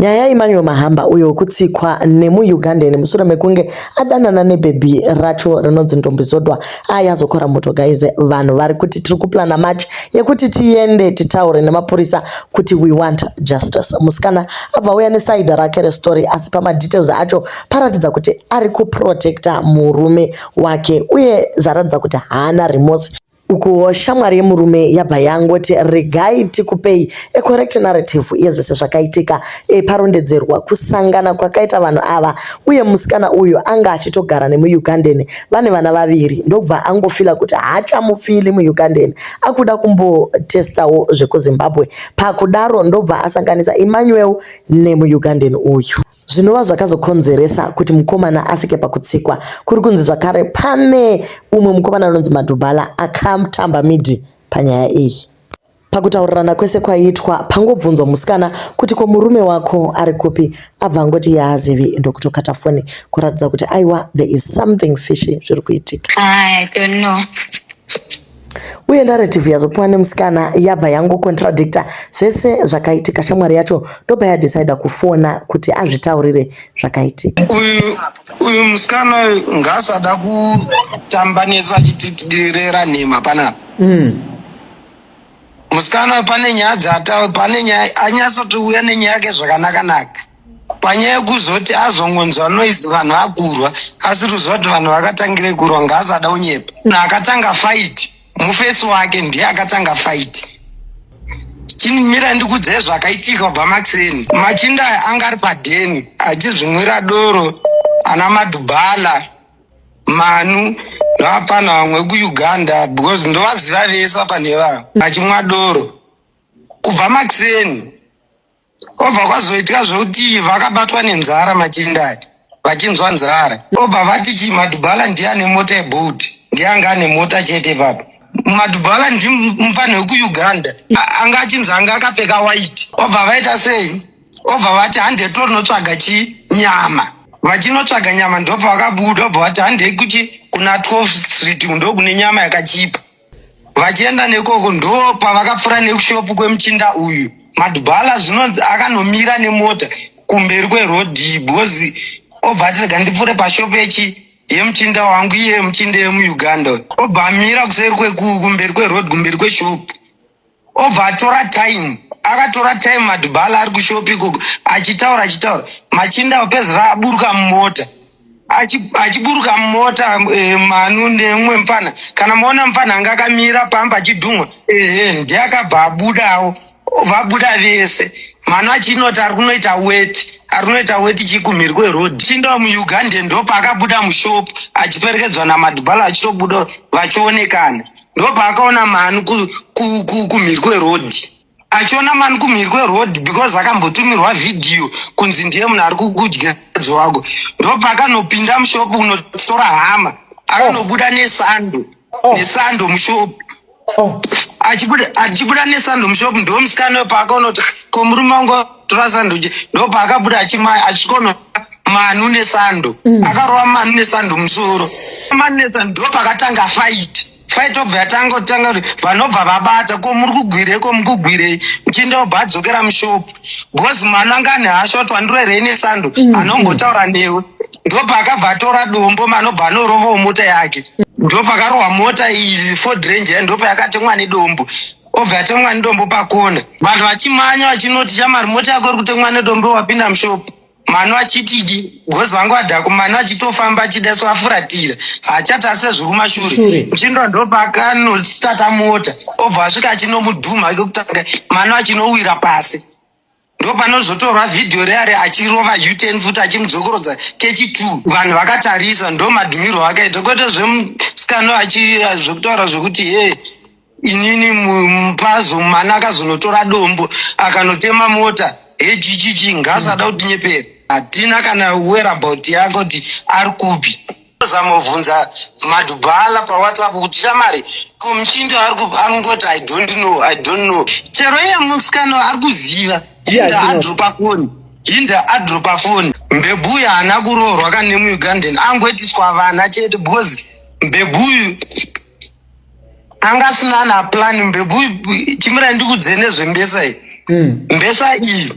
Nyaya yaEmmanuel Mahamba uyo wekutsikwa nemuUgandan mushure mekunge adanana nebhebhi racho rinonzi Ntombizodwa yazokora moto guys. Vanhu vari kuti tiri kuplana march yekuti tiende titaure nemapurisa kuti we want justice. Musikana abva auya neside rake restory, asi pamadetails acho paratidza kuti ari kuprotecta murume wake uye zvaratidza kuti haana remorse. Ukuwo shamwari yemurume yabva yangoti regai tikupei a correct narrative yezvese zvakaitika. Parondedzerwa kusangana kwakaita vanhu ava uye musikana uyu anga achitogara nemuUgandan vane vana vaviri, ndobva angofeela kuti haachamufeeli muUgandan, akuda kumbotestawo zvekuZimbabwe. Pakudaro ndobva asanganisa Emmanuel nemuUgandan uyu, zvinova zvakazokonzeresa kuti mukomana asvike pakutsikwa. Kuri kunzi zvakare pane umwe mukomana anonzi Madhubhala akatamba midhi panyaya iyi. Pakutaurirana kwese kwaiitwa, pangobvunzwa musikana kuti ko murume wako ari kupi, abva angoti yaazivi, ndokutokata foni, kuratidza kuti aiwa, there is something fishy zviri kuitika. I don't know. Uye narrative yazopiwa nemusikana yabva yangocontradicta zvese zvakaitika. Shamwari yacho ndobva yadecida kufona kuti azvitaurire zvakaitika. Uyu musikana uyu ngaasada kutamba nesu achititirera nhema panapa. Musikana pane nyaya dzata, pane nyaya anyatsotouya nenyaya yake zvakanaka-naka. Panyaya yekuzoti azongonzwa noise vanhu vakurwa, asi ruziva kuti vanhu vakatangire kurwa, ngaasada unyepa. Munhu akatanga fight mufesi wake, ndiye akatanga fight. Chimira ndikudzei zvakaitika kubva makuseni. Machinda aya anga ari padheni achizvimwira doro, ana Madhubhala, Manu nevapana vamwe vekuUganda, because ndovaziva vese vapane vavo, achimwa doro kubva makuseni. Obva kwazoitika zvekuti vakabatwa nenzara machinda aya, vachinzwa nzara, obva vati chi Madhubhala ndiye ane mota yeBolt, ndiye anga ane mota chete ipapo. Madhubhala ndimufanhi wekuUganda, anga achinzi anga akapfeka white. Obva vaita sei? Obva vati hande tonotsvaga chi nyama. Vachinotsvaga nyama, ndobva vakabuda, obva vati handei kuchi kuna 12 Street, ndokune nyama yakachipa. Vachienda nekoko, ndo pavakapfuura nekushopu kwemuchinda uyu Madhubhala. Zvinonzi akanomira nemota kumberi kwerodhi, because obva ati rega ndipfuure pashopu yechi yemuchinda wangu, iye muchinda yemuUganda uyu. Obva amira kuseri kumberi kwerodhi, kumberi kweshopu, obva atora time. Akatora time Madhubhala ari kushopu ikoko achitaura, achitaura. Machinda pezera aburuka mumota. Achiburuka mumota, Manu nemumwe mufana, kana maona mufana anga akamira pamba achidhumwa, ehe, ndiye akabva abudawo. Vabuda vese, Manu achinoti ari kunoita weti, ari kunoita weti chikumhiri kwerodhi. Chinda muUganda ndopaakabuda mushopu achiperekedzwa naMadhubhala, achitobuda vachionekana. Ndopaakaona Manu kumhiri kwerodhi. Achiona Manu kumhiri kweroad, because akambotumirwa vhidhiyo kunzi ndiye munhu ari kukudya wako, ndopaakanopinda mushopu kunotora hama. Akanobuda nesando. Nesando mushopu. Achibuda nesando mushopu, ndo musikana paakaona kuti ko murume wangu tora sando, ndopaakabuda achikono Manu nesando. Akarova Manu nesando musoro. Manu nesando, ndopakatanga fight. Fight obva yatanga kutanga kuti vanobva vabata, ko muri kugwirei, ko muri kugwirei? Muchinda obva adzokera mushopu, because Manu anga ane hasha kuti wandirorei nesando, anombotaura newe. Ndopaakabva atora dombo, Manobva anorovawo mota yake. Ndopakarohwa mota iyi, Ford Ranger, ndopayakatemwa nedombo. Obva yatemwa nedombo pakona, vanhu vachimanya vachinoti chamari, mota yako iri kutemwa nedombo, wapinda mushopu. Manu achitidi gozi vangu vadhaku. Manu achitofamba achida so afuratira, haachatase zviri kumashure. Shure. Muchindo ndopakanostarta mota, obva asvika achinomudhumha kekutanga, Manu achinowira pasi. Ndopanozotorwa vhidhiyo reare achirova U10 futi, achimudzokorodza kechi2, vanhu vakatarisa. Ndo madhumirwo akaita, kwete zvemusikano zvekutaura zvekuti he inini mupazo mwana akazonotora dombo akanotema mota hechichichi. Ngasada kutinyepera, hatina kana whereabout yake kuti ari kupi. Zamobvunza Madhubhala paWhatsApp kuti shamari, ko muchindo ari kupi? Anongoti I don't know, I don't know. Chero iye musikana ari kuziva. Hinda adropa foni, hinda adropa foni. Mbebhuyu haana kuroorwa kana nemuUgandan, angoitiswa vana chete, because mbebhuyu anga asina ana plan. Mbebhuyu, chimirai ndikudze nezvembesa iyi. Mbesa iyi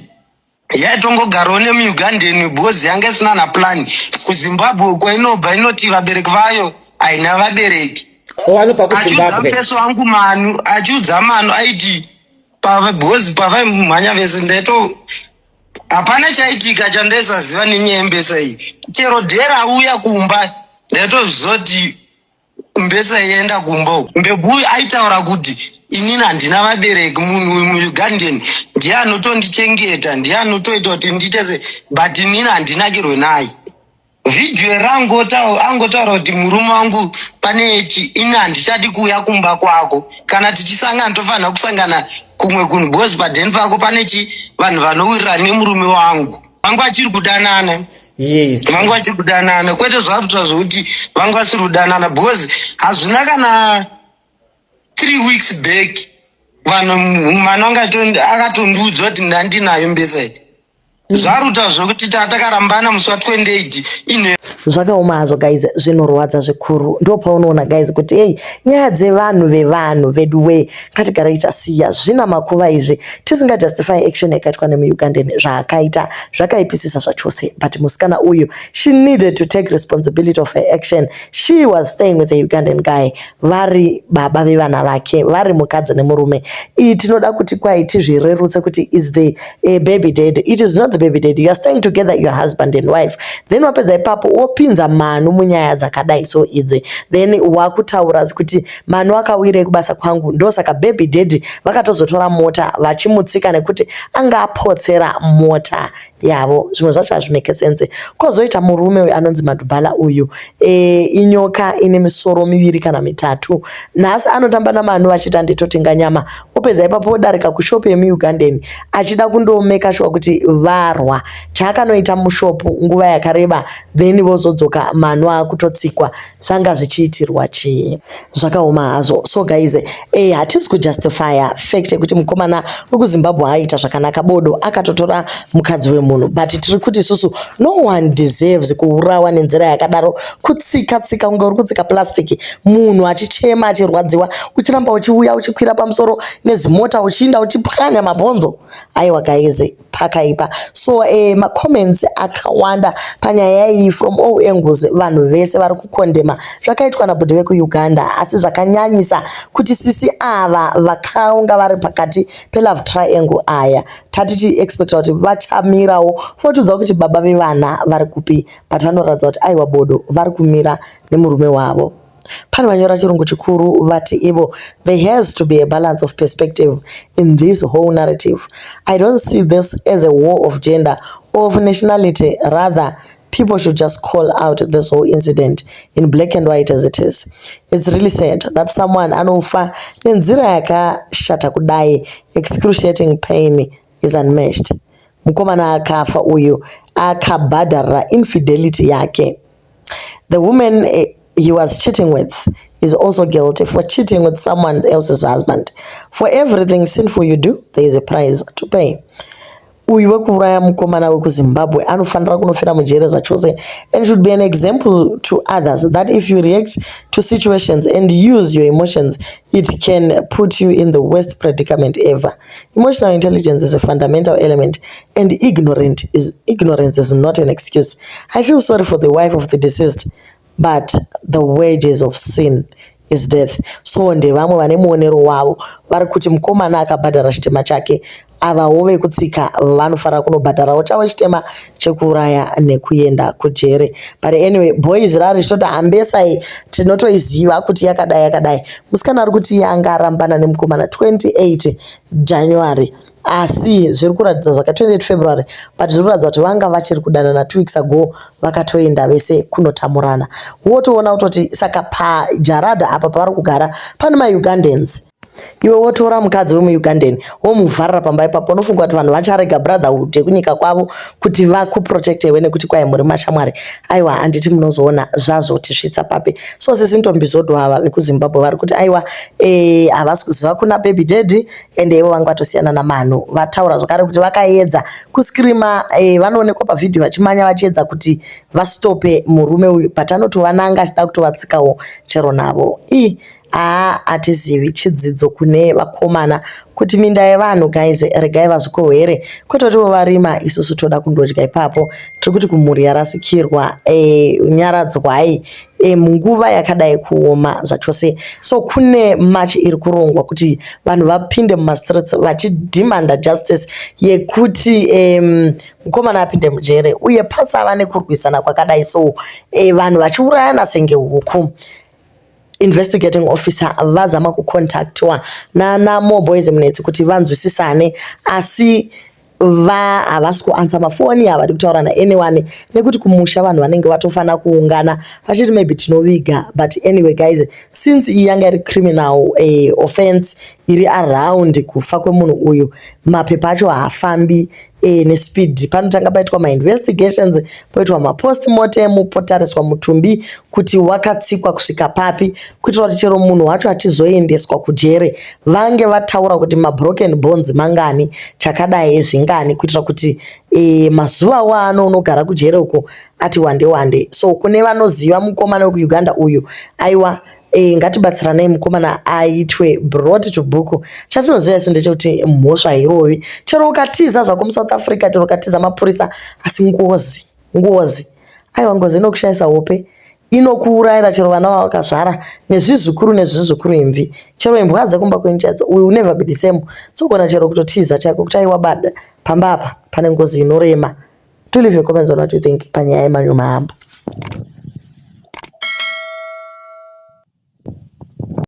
Yaitongogarawo nemuUgandan because yanga isina naplan. KuZimbabwe kwainobva inoti vabereki vayo haina vabereki. Vanobva Achiudza kuZimbabwe. Mufeso wangu Manu, achiudza Manu aiti because pavaimhanya vese ndaito hapana chaitika chandaisaziva nenyaya yembesa iyi. Chero dhera auya kumba ndaitoziva kuti mbesa ienda kumba uku. Mbebhuyu aitaura kuti inini handina vabereki, munhu uyu muUgandan ndiye anotondichengeta, ndiye anotoita kuti ndiite se, but inini handinakirwe naye. Vhidhiyo rangu angotaura kuti murume wangu pane ichi, ini handichadi kuuya kumba kwako. Kana tichisangana tofanira kusangana kumwe kunhu because padheni pako pane chi vanhu vanowirirana nemurume wangu. Vangu vachiri kudanana. Vangu vachiri kudanana, kwete zvakuta zvokuti vangu vasiri kudanana, because hazvina kana 3 weeks back vanhu mwana wangu akatondiudza kuti ndandinayo mbesa iyi. Zvaruta zvokuti takarambana musi wa28 ine. Zvakaoma hazvo guys, zvinorwadza zvikuru. Ndo paunoona guys kuti ei, nyaya dzevanhu vevanhu vedu we ngatigarei tasiya zvina makuva izvi, tisingajustify action yakaitwa nemuUgandan. Zvaakaita zvakaipisisa zvachose, but musikana uyu, she needed to take responsibility of her action. She was staying with the Ugandan guy, vari baba vevana vake, vari mukadzi nemurume. Iyi tinoda kuti kwai tizvirerutse kuti is the baby daddy. It is not the baby daddy. You are staying together, your husband and wife. Then wapedza ipapo wopinza Manu munyaya dzakadai so idzi, then wakutaura kuti Manu akawirei kubasa kwangu. Ndosaka baby daddy vakatozotora mota vachimutsika nekuti anga apotsera mota yavo. Zvimwe zvacho hazvimake sense. Kwozoita murume uyu anonzi Madhubhala uyu, inyoka ine misoro miviri kana mitatu. Nhasi anotamba naManu vachiti anditotenga nyama, opedza ipapo odarika kushopu yemuUgandan achida kundomeka sure kuti varwa. Chaakanoita mushopu nguva yakareba, then vozodzoka Manu akutotsikwa. Zvanga zvichiitirwa chii? Zvakaoma hazvo. So guys, hatisi kujustifya fact yekuti mukomana wekuZimbabwe aita zvakanaka bodo, akatotora mukadzi wemunhu, but tiri kuti isusu no one deserves kuurawa nenzira yakadaro, kutsika tsika kunge uri kutsika plastic, munhu achichema achirwadziwa, uchiramba uchiuya uchikwira pamusoro nezimota uchiinda uchipwanya mabhonzo. Aiwa guys, pakaipa. So macomments akawanda panyaya iyi from all angles. Vanhu vese vari kukondema zvakaitwa nabhudhi vekuUganda, asi zvakanyanyisa kuti sisi ava vakaunga vari pakati pelove triangle aya, tatichiexpecta kuti vachamirawo votiudza kuti baba vevana vari kupi, but vanoratidza kuti aiwa bodo, vari kumira nemurume wavo. Pane vanyora chirungu chikuru vati ivo, "There has to be a balance of perspective in this whole narrative. I don't see this as a war of gender or of nationality. Rather, people should just call out this whole incident in black and white as it is. It's really sad that someone anofa nenzira yakashata kudai. Excruciating pain is unmatched. Mukomana akafa uyu akabhadharira infidelity yake. The woman he was cheating with is also guilty for cheating with someone else's husband. For everything sinful you do, there is a price to pay. Uyu wekuuraya mukomana wekuZimbabwe anofanira kunofira mujere zvachose and should be an example to others that if you react to situations and use your emotions, it can put you in the worst predicament ever. Emotional intelligence is a fundamental element and ignorance is not an excuse. I feel sorry for the wife of the deceased, but the wages of sin is death." So ndevamwe vane muonero wavo vari kuti mukomana akabhadhara chitema chake. Avawo vekutsika vanofanira kunobhadharawo chavo chitema chekuuraya nekuenda kujere. But anyway, boys rari richitoti hambesai, tinotoiziva kuti yakadai yakadai. Musikana ari kuti iye anga arambana nemukomana 28 January, asi zviri kuratidza zvaka 28 February, but zviri kuratidza kuti vanga vachiri kudanana. 2 weeks ago vakatoenda vese kunotamurana. Wotoona kutoti saka pajaradha apa pavari kugara pane maUgandans. Iwe wotora mukadzi wemuUgandan womuvharira pamba ipapo, unofunga kuti vanhu vacharega brotherhood yekunyika kwavo kuti vakuprotecte iwe nekuti kwai muri mashamwari? Aiwa, handiti munozoona zvazotisvitsa papi. So sisi Ntombizodwa ava vekuZimbabwe vari kuti aiwa, havasi kuziva kuna baby daddy, ende ivo vanga vatosiyana naManu. Vataura zvakare kuti vakaedza kuscreama, vanoonekwa pavhidhiyo vachimanya vachiedza kuti vastope murume uyu, but anotovananga achida kutovatsikawo chero navo. Ii. Haa hatizivi chidzidzo kune vakomana kuti minda yevanhu guys regai vazvikohwere kwete kuti vovarima isusu toda kundodya ipapo. Tiri kuti kumhuri yarasikirwa e, nyaradzwai e, munguva yakadai kuoma zvachose. So kune march iri kurongwa kuti vanhu vapinde mumastreets vachidhimanda justice yekuti mukomana apinde mujere uye pasava nekurwisana kwakadai so e, vanhu vachiurayana senge huku. Investigating officer vazama kucontactwa nana Moreboys Munetsi kuti vanzwisisane asi va havasi kuanswer mafoni havadi kutaura naanyone nekuti kumusha vanhu vanenge vatofanira kuungana vachiti maybe tinoviga. But anyway guys, since iyi yanga iri criminal offense iri around kufa kwemunhu uyu, mapepa acho haafambi nespeed. Panotanga paitwa mainvestigations, poitwa mapostmortem, potariswa mutumbi kuti wakatsikwa kusvika papi, kuitira kuti chero munhu wacho achizoendeswa kujere vange vataura kuti mabroken bones mangani, chakadai zvingani, kuitira kuti mazuva waano unogara kujere uko ati wande wande. So kune vanoziva mukomana wekuUganda uyu, aiwa, ngatibatsiranai mukomana aitwe brought to book. Chatinoziva isu ndechekuti mhosva hairovi. Chero ukatiza zvako muSouth Africa, chero ukatiza mapurisa, asi ngozi ngozi, aiwa, ngozi inokushayisa hope, inokuurayira chero vana vavakazvara nezvizukuru nezvizukuru imvi, chero imbwa dzekumba kwenyu chaidzo. We will never be the same. Tsogona chero kutotiza chaiko kuti aiwa bada pamba apa pane ngozi inorema. Do leave your comments on what you think panyaya yeManyuma Hamba.